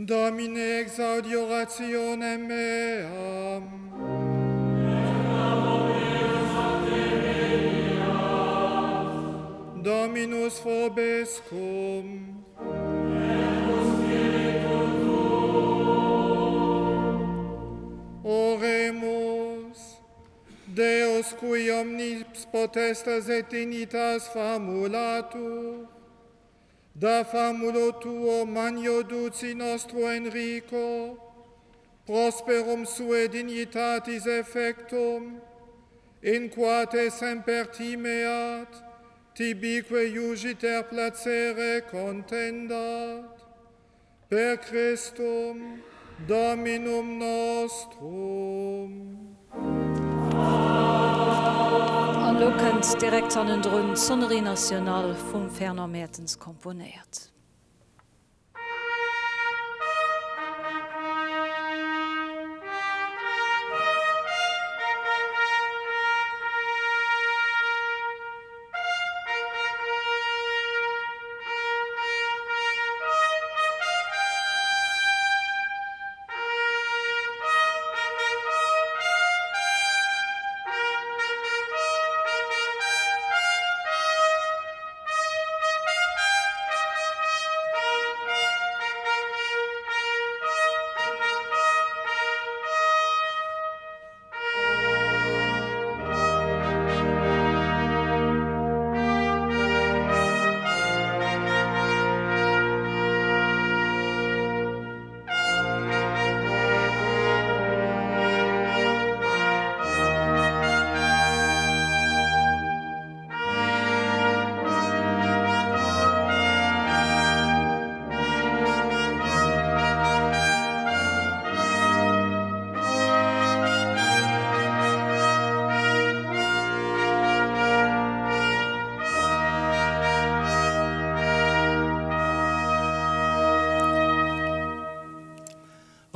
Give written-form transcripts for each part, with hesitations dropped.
Domine exaudi orationem meam. Dominus vobiscum. Oremus. Deus cui omnis potestas et dignitas famulatur, da famulo tuo magno duci nostro Enrico, prosperum sue dignitatis effectum, in qua te semper timeat, tibique iugiter placere contendat. Per Christum Dominum nostrum. An elo kënnt direkt hannendrun d'Sonnerie nationale vum Fernand Mertens komponéiert.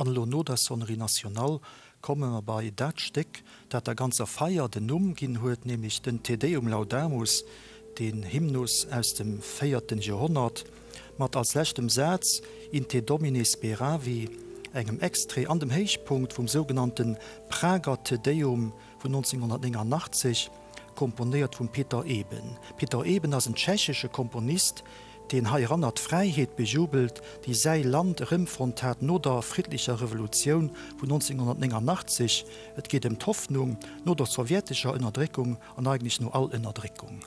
An elo no der Sonnerie nationale komme mer bei dat Stéck, dat der ganzer Feier den Numm ginn huet, nämlech den Te Deum Laudamus, den Hymnus aus dem véierten Joerhonnert, mat als leschtem Saz In te Domine speravi, engem Extrait an dem Héichpunkt vum sougenannte Prager Te Deum vun 1989, komponéiert vum Peter Eben. Peter Eben ass en tschechesche Komponist, deen heiranner d'Fräiheet bejubelt, déi säi Land erëmfonnt hat no der friddlecher Revolutioun vun 1989. Et geet ëm d'Hoffnung no der sowjetescher Ënnerdréckung an eigentlech no all Ënnerdréckung.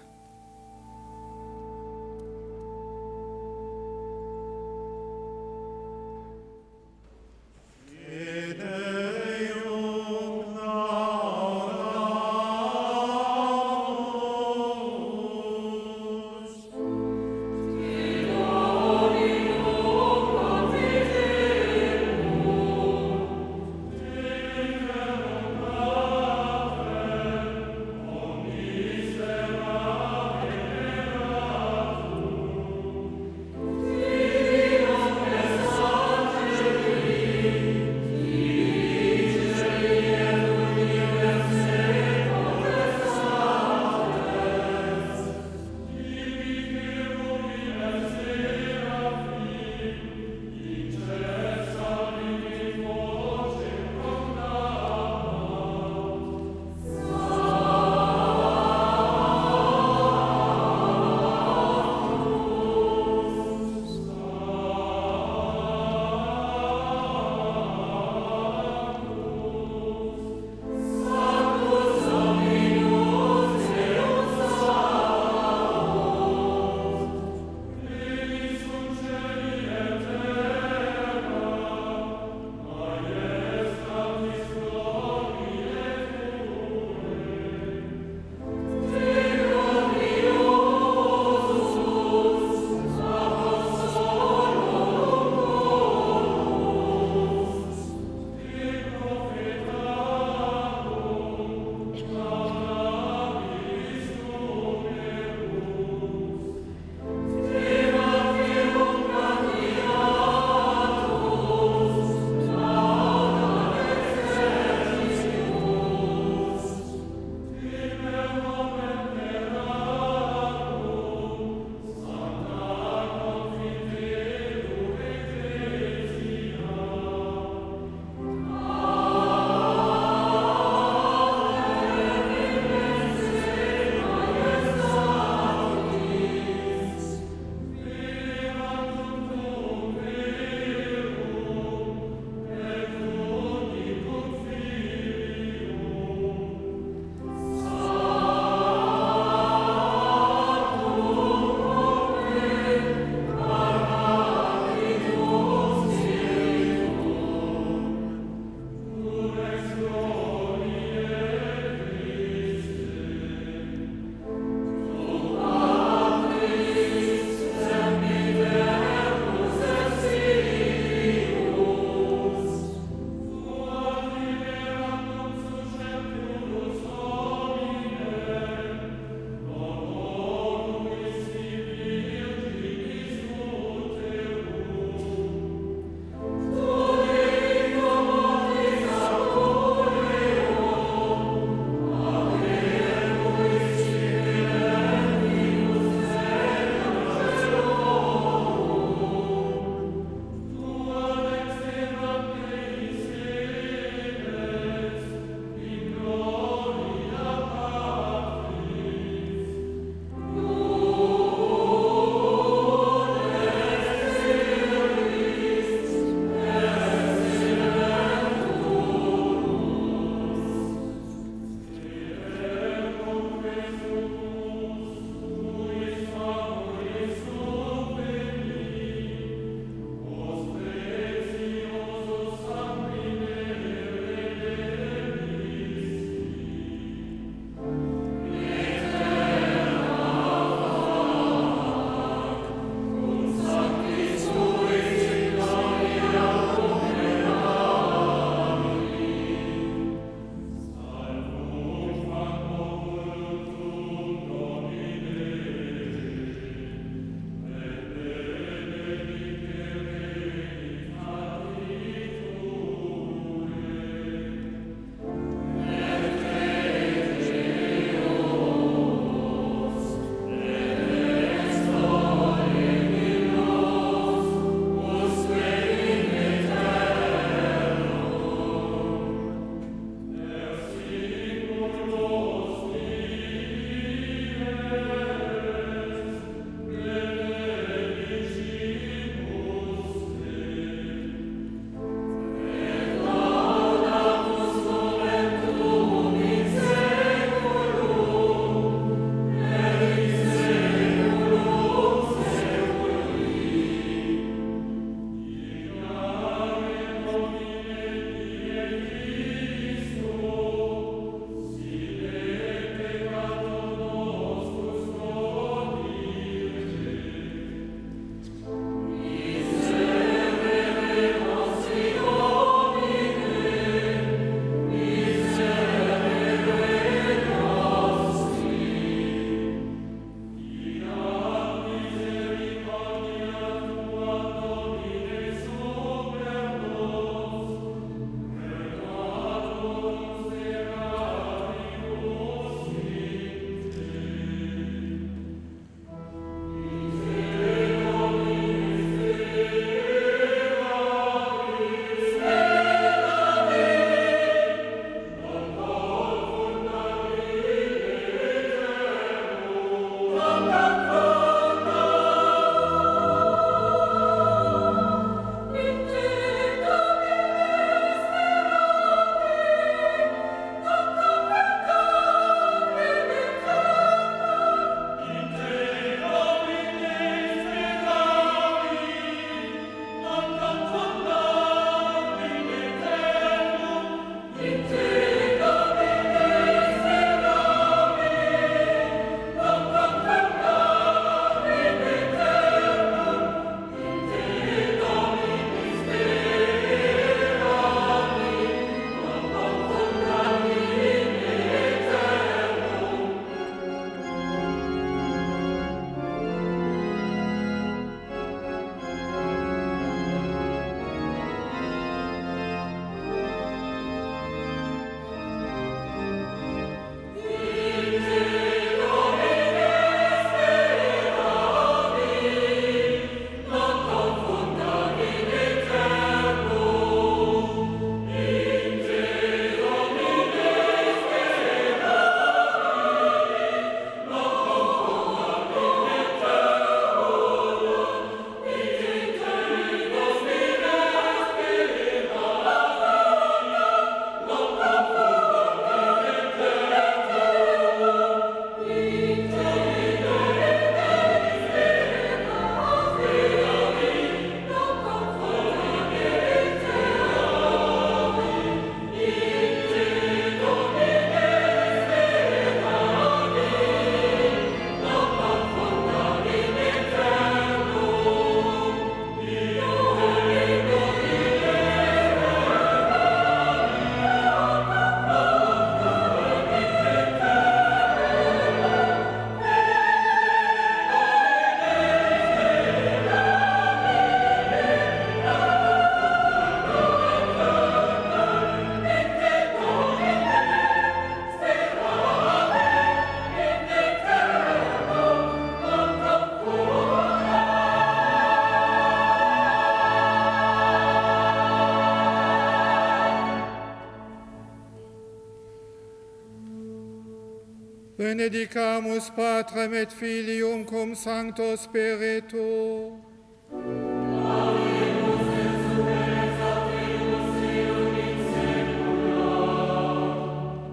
Benedicamus Patrem et Filium cum Sancto Spiritu.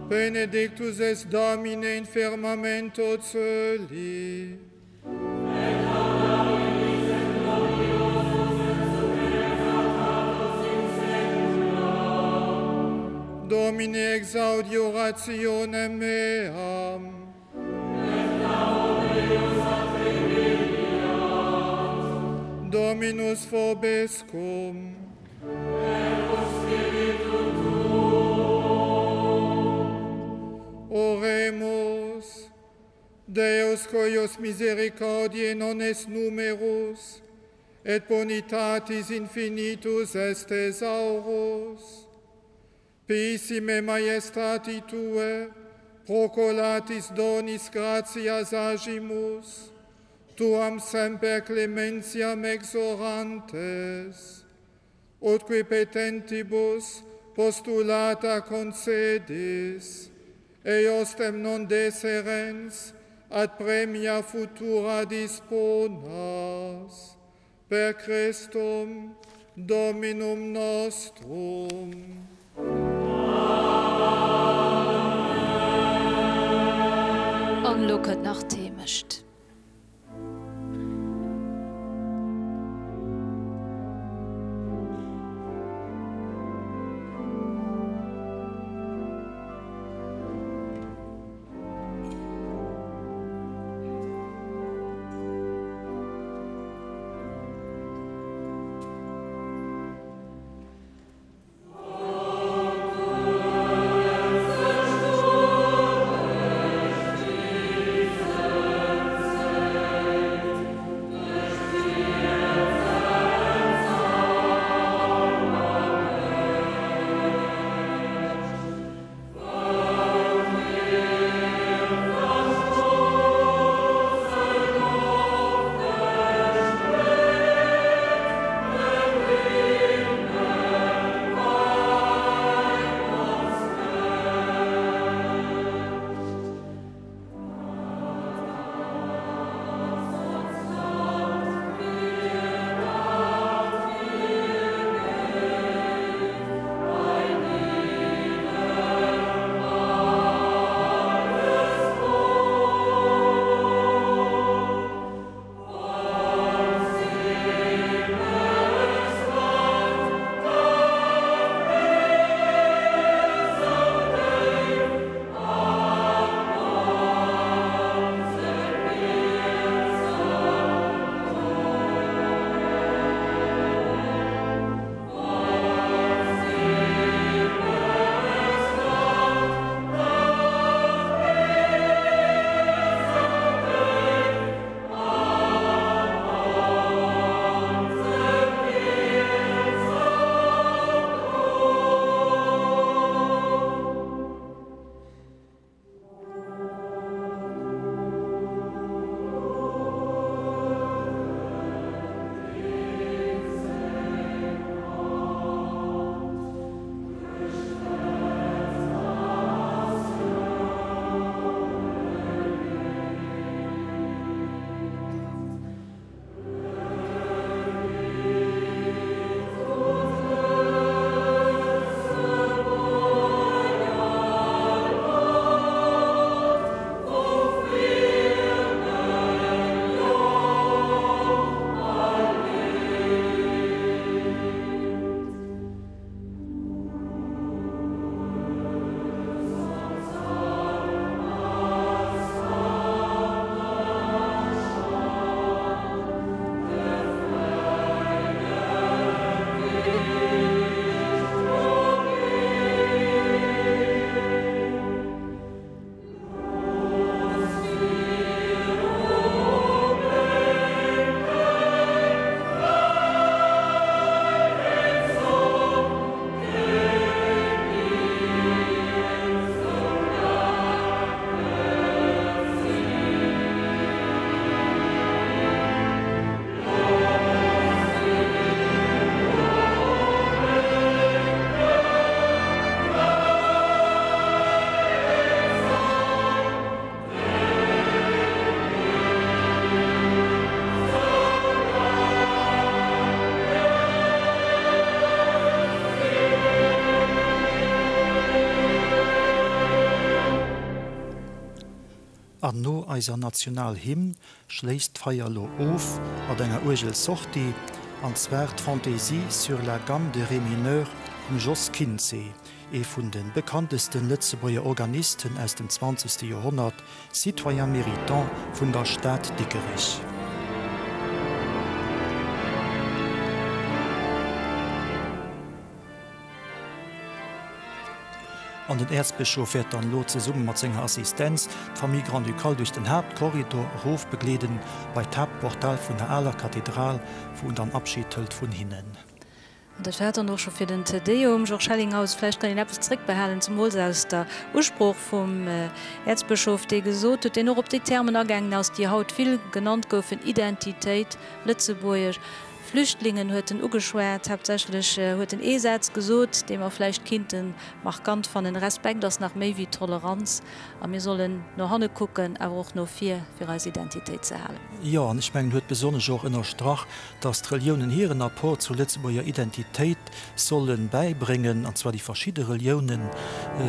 Benedictus es Domine in firmamento celi. Domine exaudi orationem meam. Dominus vobiscum. Oremus. Deus cuius misericordiae non est numerus, et bonitatis infinitus est thesaurus. Piissime majestati Tue, procolatis donis gratias agimus, Tuam semper clementiam exorantes, ut qui petentibus postulata concedis, eostem non deserens, ad premia futura disponas, per Christum Dominum nostrum. An elo kënnt nach d'Heemecht. An no eiser Nationalhymn schléisst d'Feier elo of mat enger Uergelsortie, an zwar d'Fantaisie sur la gamme de ré mineur vum Jos Kinzé, ee vun de bekanntesten Lëtzebuerger Organisten aus dem zwanzegste Joerhonnert, Citoyen méritant vun der Stad Dikerich. An den Äerzbëschof wäert dann elo zesumme mat senger Assistenz d'Famille Grand-Ducale duerch den Haaptkorridor erof begleeden bei d'Haaptportal vun der aler Kathedral, wou en dann Abschied hëlt vun hinnen. An dat war et dann och scho fir den Te Deum. Georges Hellinghausen, vläicht kann een eppes zréckbehalen, zemools aus der Usprooch vum Äerzbëschof, dee gesot huet, deen och op déi Termen agaangen ass, déi haut vill genannt goufen, Identitéit, Lëtzebuergesch, Flüchtlingen huet en ugeschwat. Haaptsächlech huet en ee Saz gesot, dee mer vläicht kinnte markant fannen, Respekt ass nach méi wéi Toleranz a mir sollen no hanne kucken, awer och no vir, fir eis Identitéit ze halen. Jo, an ech mengen, en huet besonnesch och ënnerstrach, dass d'Reliounen hiren Apport zur Lëtzebuerger Identitéit solle bäibréngen, an zwar déi verschidde Reliounen,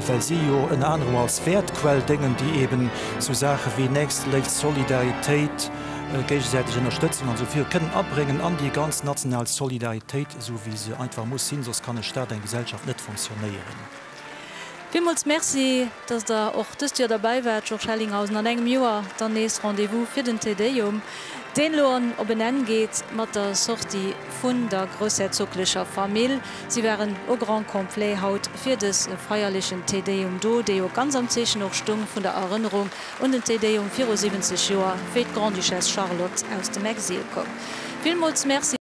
well si jo ënner anerem als Wäertquell déngen, déi eben esou Saache wéi Nächsteléift, Solidaritéit, géigesäiteg Ënnerstëtzung an esou viru kënnen abréngen an déi ganz national Solidaritéit, esou wéi se einfach muss sinn, soss kann e Staat, eng Gesellschaft net fonctionnéieren. Villmools Merci, dass der och dëst Joer derbäi waart, Georges Hellinghausen. An engem Joer dann nees Rendez-vous fir den Te Deum, deen elo op en Enn geet mat der Sortie vun der groussherzoglecher Famill. Si waren au grand complet haut fir dës feierlechen Te Deum do, dee jo ganz am Zeechen och stung vun der Erënnerung un den Te Deum viru 70 Joer, wéi d'Grande-Duchesse Charlotte aus dem Exil koum. Villmools Merci.